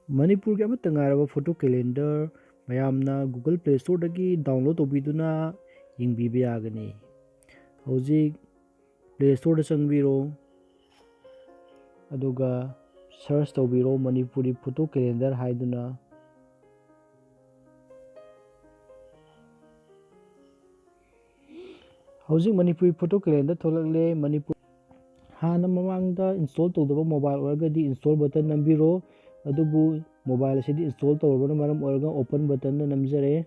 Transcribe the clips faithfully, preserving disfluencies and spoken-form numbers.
ꯃꯅꯤꯄꯨꯔꯒꯤ ꯑꯃꯠꯇ ꯉꯥꯏꯔꯕ ꯐꯣꯇꯣ ꯀꯦꯂꯦꯟꯗꯔ ꯃꯌꯥꯝꯅ Google Play Storeꯗꯒꯤ download ꯇꯧꯕꯤꯗꯨꯅ ꯌꯦꯡꯕꯤꯕ ꯌꯥꯒꯅꯤ꯫ ꯍꯧꯖꯤꯛ Play Storeꯗ ꯆꯪꯕꯤꯔꯣ, ꯑꯗꯨꯒ search ꯇꯧꯕꯤꯔꯣ ꯃꯅꯤꯄꯨꯔꯤ ꯐꯣꯇꯣ ꯀꯦꯂꯦꯟꯗꯔ ꯍꯥꯏꯗꯨꯅ꯫ ꯍꯧꯖꯤꯛ ꯃꯅꯤꯄꯨꯔꯤ ꯐꯣꯇꯣ ꯀꯦꯂꯦꯟꯗꯔ ꯊꯣꯛꯂꯛꯂꯦ꯫ ꯃꯅꯤꯄꯨꯔ ꯍꯥꯟꯅ ꯃꯃꯥꯡꯗ install ꯇꯧꯗꯕ mobile ꯑꯣꯏꯔꯒꯗꯤ install button ꯅꯝꯕꯤꯔꯣ, ꯑꯗꯨꯕꯨ mobile ꯑꯁꯤꯗꯤ install ꯇꯧꯔꯕꯅ ꯃꯔꯝ ꯑꯣꯏꯔꯒ open buttonꯗ ꯅꯝꯖꯔꯦ꯫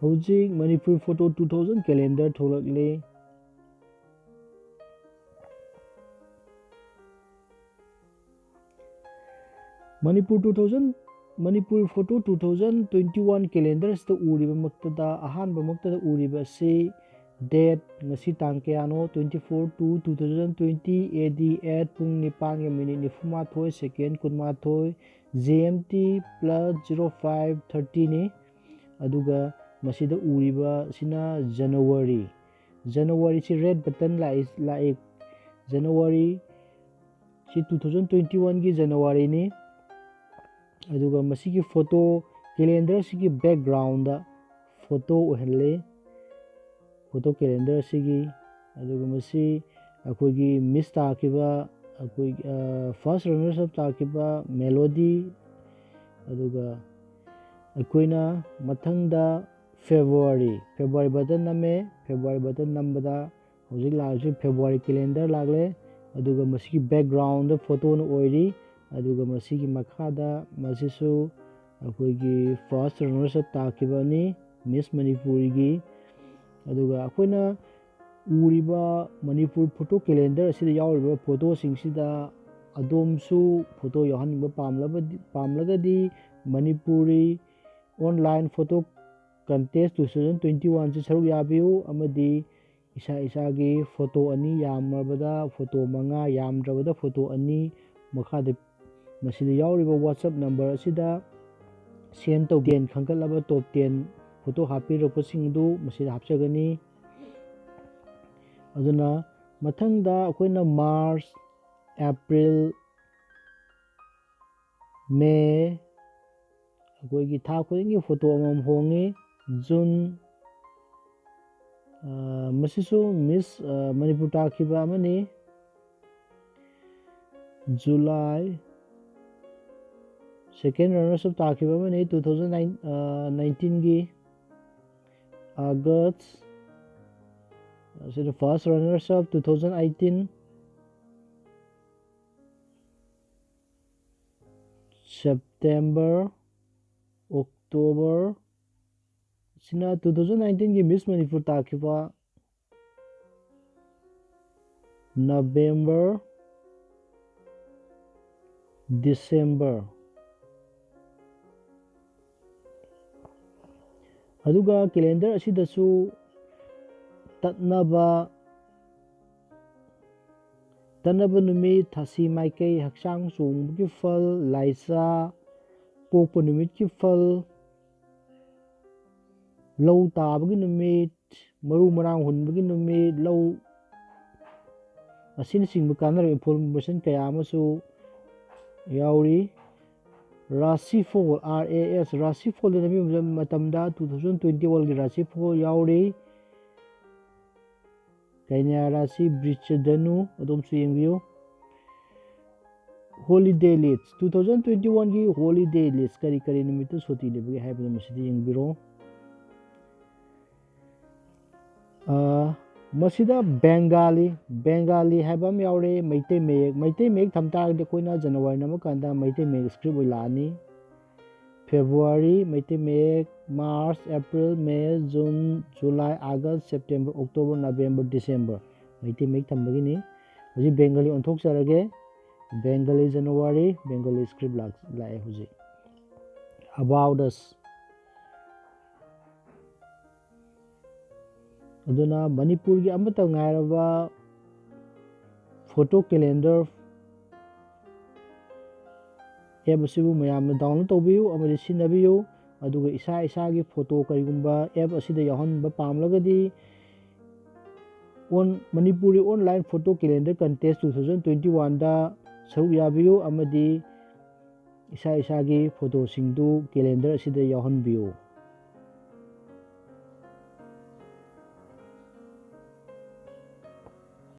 ꯍꯧꯖꯤꯛ Manipur photo two thousand calendar ꯊꯣꯛꯂꯛꯂꯦ꯫ Manipur two thousand, Manipur photo two thousand twenty one calendarꯁꯤꯗ ꯎꯔꯤꯕꯃꯛꯇꯗ ꯑꯍꯥꯟꯕꯃꯛꯇꯗ ꯎꯔꯤꯕ ꯑꯁꯤ date, ꯉꯁꯤ ꯇꯥꯡ ꯀꯌꯥꯅꯣ, twenty four two two thousand twenty, A D at ꯄꯨꯡ ꯅꯤꯄꯥꯟꯒ minute ꯅꯤꯐꯨꯃꯥꯊꯣꯏ, second ꯀꯨꯟꯃꯥꯊꯣꯏ, G M T plus zero five thirtyꯅꯤ꯫ ꯑꯗꯨꯒ ꯃꯁꯤꯗ ꯎꯔꯤꯕ ꯑꯁꯤꯅ January, Januaryꯁꯤ red button ꯂꯥꯛꯏ, ꯂꯥꯛꯏ꯫ Januaryꯁꯤ two thousand twenty oneꯒꯤ Januaryꯅꯤ꯫ ꯑꯗꯨꯒ ꯃꯁꯤꯒꯤ ꯐꯣꯇꯣ calendarꯁꯤꯒꯤ backgroundꯗ ꯐꯣꯇꯣ ꯑꯣꯏꯍꯜꯂꯤ, ꯐꯣꯇꯣ calendarꯁꯤꯒꯤ꯫ ꯑꯗꯨꯒ ꯃꯁꯤ ꯑꯩꯈꯣꯏꯒꯤ miss ꯇꯥꯈꯤꯕ, ꯑꯩꯈꯣꯏ, first runners up ꯇꯥꯈꯤꯕ Melody꯫ ꯑꯗꯨꯒ ꯑꯩꯈꯣꯏꯅ ꯃꯊꯪꯗ February, February button ꯅꯝꯃꯦ꯫ February button ꯅꯝꯕꯗ ꯍꯧꯖꯤꯛ ꯂꯥꯛꯂꯤꯁꯤ February calendar ꯂꯥꯛꯂꯦ꯫ ꯑꯗꯨꯒ ꯃꯁꯤꯒꯤ backgroundꯗ ꯐꯣꯇꯣꯅ ꯑꯣꯏꯔꯤ꯫ ꯑꯗꯨꯒ ꯃꯁꯤꯒꯤ ꯃꯈꯥꯗ ꯃꯁꯤꯁꯨ ꯑꯩꯈꯣꯏꯒꯤ first runners up ꯇꯥꯈꯤꯕꯅꯤ Miss ꯃꯅꯤꯄꯨꯔꯒꯤ꯫ ꯑꯗꯨꯒ ꯑꯩꯈꯣꯏꯅ ꯎꯔꯤꯕ ꯃꯅꯤꯄꯨꯔ ꯐꯣꯇꯣ calendar ꯑꯁꯤꯗ ꯌꯥꯎꯔꯤꯕ ꯐꯣꯇꯣꯁꯤꯡꯁꯤꯗ ꯑꯗꯣꯝꯁꯨ ꯐꯣꯇꯣ ꯌꯥꯎꯍꯟꯅꯤꯡꯕ ꯄꯥꯝꯂꯕꯗꯤ, ꯄꯥꯝꯂꯒꯗꯤ Manipuri online photo contest two thousand twenty oneꯁꯤ ꯁꯔꯨꯛ ꯌꯥꯕꯤꯌꯨ ꯑꯃꯗꯤ ꯏꯁꯥ ꯏꯁꯥꯒꯤ ꯐꯣꯇꯣ ꯑꯅꯤ, ꯌꯥꯝꯂꯕꯗ ꯐꯣꯇꯣ ꯃꯉꯥ, ꯌꯥꯝꯗ꯭ꯔꯕꯗ ꯐꯣꯇꯣ ꯑꯅꯤ ꯃꯈꯥꯗ ꯃꯁꯤꯗ ꯌꯥꯎꯔꯤꯕ WhatsApp number ꯑꯁꯤꯗ send ꯇꯧ꯫ Ten ꯈꯟꯒꯠꯂꯕ top ten ꯐꯣꯇꯣ ꯍꯥꯞꯄꯤꯔꯛꯄꯁꯤꯡꯗꯨ ꯃꯁꯤꯗ ꯍꯥꯞꯆꯒꯅꯤ꯫ ꯑꯗꯨꯅ ꯃꯊꯪꯗ ꯑꯩꯈꯣꯏꯅ March, April, ꯃꯦ, ꯑꯩꯈꯣꯏꯒꯤ ꯊꯥ ꯈꯨꯗꯤꯡꯒꯤ ꯐꯣꯇꯣ ꯑꯃꯃꯝ ꯍꯣꯡꯉꯤ꯫ ꯖꯨꯟ, ꯑ, ꯃꯁꯤꯁꯨ ꯃꯤꯁ, ꯑ, ꯃꯅꯤꯄꯨꯔ ꯇꯥꯈꯤꯕ ꯑꯃꯅꯤ꯫ ꯖꯨꯂꯥꯏ, ꯁꯦꯀꯦꯟ ꯔꯅꯔꯁ ꯑꯞ ꯇꯥꯈꯤꯕ ꯑꯃꯅꯤ ꯇꯨ ꯊꯥꯎꯖꯟ ꯅꯥꯏꯟꯇꯤꯟꯒꯤ꯫ ꯑꯥꯒꯁ, ꯑꯁꯤꯅ first runners up two thousand eighteen. September, October, ꯁꯤꯅ ꯇꯨ ꯊꯥꯎꯖꯟ ꯅꯥꯏꯟꯇꯤꯟꯒꯤ ꯃꯤꯁ ꯃꯅꯤꯄꯨꯔ ꯇꯥꯈꯤꯕ꯫ November, December. ꯑꯗꯨꯒ ꯀꯦꯂꯦꯟꯗꯔ ꯑꯁꯤꯗꯁꯨ ꯇꯠꯅꯕ, ꯇꯠꯅꯕ ꯅꯨꯃꯤꯠ, ꯊꯥꯁꯤ ꯃꯥꯏꯀꯩ, ꯍꯛꯆꯥꯡ ꯆꯣꯡꯕꯒꯤ ꯐꯜ, ꯂꯥꯏꯆꯥ, ꯄꯣꯛꯄ ꯅꯨꯃꯤꯠꯀꯤ ꯐꯜ, ꯂꯧ ꯇꯥꯕꯒꯤ ꯅꯨꯃꯤꯠ, ꯃꯔꯨ ꯃꯔꯥꯡ ꯍꯨꯟꯕꯒꯤ ꯅꯨꯃꯤꯠ, ꯂꯧ ꯑꯁꯤꯅꯆꯤꯡꯕ ꯀꯥꯟꯅꯔꯕ ꯏꯟꯐꯣꯔꯃꯦꯁꯟ ꯀꯌꯥ ꯑꯃꯁꯨ ꯌꯥꯎꯔꯤ꯫ ꯔꯥꯁꯤꯐꯣꯜ, ꯑꯥꯔ ꯑꯦ ꯑꯦꯁ, ꯔꯥꯁꯤꯐꯣꯜꯗ ꯅꯝꯕꯤꯕ ꯃꯇꯝꯗ ꯇꯨ ꯊꯥꯎꯖꯟ ꯇ꯭ꯋꯦꯟꯇꯤ ꯋꯥꯟꯒꯤ ꯔꯥꯁꯤꯐꯣꯜ ꯌꯥꯎꯔꯤ꯫ ꯀꯩꯅ꯭ꯌꯥ ꯔꯥꯁꯤ, ꯕ꯭ꯔꯤꯆ ꯙꯅꯨ, ꯑꯗꯣꯝꯁꯨ ꯌꯦꯡꯕꯤꯌꯨ꯫ ꯍꯣꯂꯤꯗꯦ ꯂꯤꯁ, ꯇꯨ ꯊꯥꯎꯖꯟ ꯇ꯭ꯋꯦꯟꯇꯤ ꯋꯥꯟꯒꯤ ꯍꯣꯂꯤꯗꯦ ꯂꯤꯁ, ꯀꯔꯤ ꯀꯔꯤ ꯅꯨꯃꯤꯠꯇ ꯁꯨꯇꯤ ꯂꯩꯕꯒꯦ ꯍꯥꯏꯕꯗꯨ ꯃꯁꯤꯗ ꯌꯦꯡꯕꯤꯔꯣ꯫ ꯑ, ꯃꯁꯤꯗ ꯕꯦꯡꯒꯥꯂꯤ, ꯕꯦꯡꯒꯥꯂꯤ ꯍꯥꯏꯕ ꯑꯃ ꯌꯥꯎꯔꯦ, ꯃꯩꯇꯩ ꯃꯌꯦꯛ꯫ ꯃꯩꯇꯩ ꯃꯌꯦꯛ ꯊꯝ ꯇꯥꯔꯒꯗꯤ ꯑꯩꯈꯣꯏꯅ ꯖꯅꯋꯥꯔꯤ ꯅꯝꯃꯀꯥꯟꯗ ꯃꯩꯇꯩ ꯃꯌꯦꯛ ꯁ꯭ꯀ꯭ꯔꯤꯞ ꯑꯣꯏꯅ ꯂꯥꯛꯑꯅꯤ꯫ February, Meitei Mayek, March, April, May, June, July, August, September, October, November, December. Meitei Mayek ꯊꯝꯕꯒꯤꯅꯤ꯫ ꯍꯧꯖꯤꯛ ꯕꯦꯡꯒꯥꯂꯤ ꯑꯣꯟꯊꯣꯛꯆꯔꯒꯦ꯫ ꯕꯦꯡꯒꯥꯂꯤ ꯖꯅꯋꯥꯔꯤ, ꯕꯦꯡꯒꯥꯂꯤ ꯁ꯭ꯀ꯭ꯔꯤꯞ ꯂꯥꯛ-, ꯂꯥꯛꯑꯦ ꯍꯧꯖꯤꯛ꯫ About Us꯫ ꯑꯗꯨꯅ ꯃꯅꯤꯄꯨꯔꯒꯤ ꯑꯃꯠꯇ ꯉꯥꯏꯔꯕ ꯐꯣꯇꯣ ꯀꯦꯂꯦꯟꯗꯔ ꯑꯦꯞ ꯑꯁꯤꯕꯨ ꯃꯌꯥꯝꯅ ꯗꯥꯎꯟꯂꯣꯗ ꯇꯧꯕꯤꯌꯨ ꯑꯃꯗꯤ ꯁꯤꯖꯤꯟꯅꯕꯤꯌꯨ꯫ ꯑꯗꯨꯒ ꯏꯁꯥ ꯏꯁꯥꯒꯤ ꯐꯣꯇꯣ ꯀꯔꯤꯒꯨꯝꯕ ꯑꯦꯞ ꯑꯁꯤꯗ ꯌꯥꯎꯍꯟꯕ ꯄꯥꯝꯂꯒꯗꯤ, ꯑꯣꯟ-, Manipuri online photo calendar contest two thousand twenty ꯋꯥꯟꯗ ꯁꯔꯨꯛ ꯌꯥꯕꯤꯌꯨ ꯑꯃꯗꯤ ꯏꯁꯥ ꯏꯁꯥꯒꯤ ꯐꯣꯇꯣꯁꯤꯡꯗꯨ ꯀꯦꯂꯦꯟꯗꯔ ꯑꯁꯤꯗ ꯌꯥꯎꯍꯟꯕꯤꯌꯨ꯫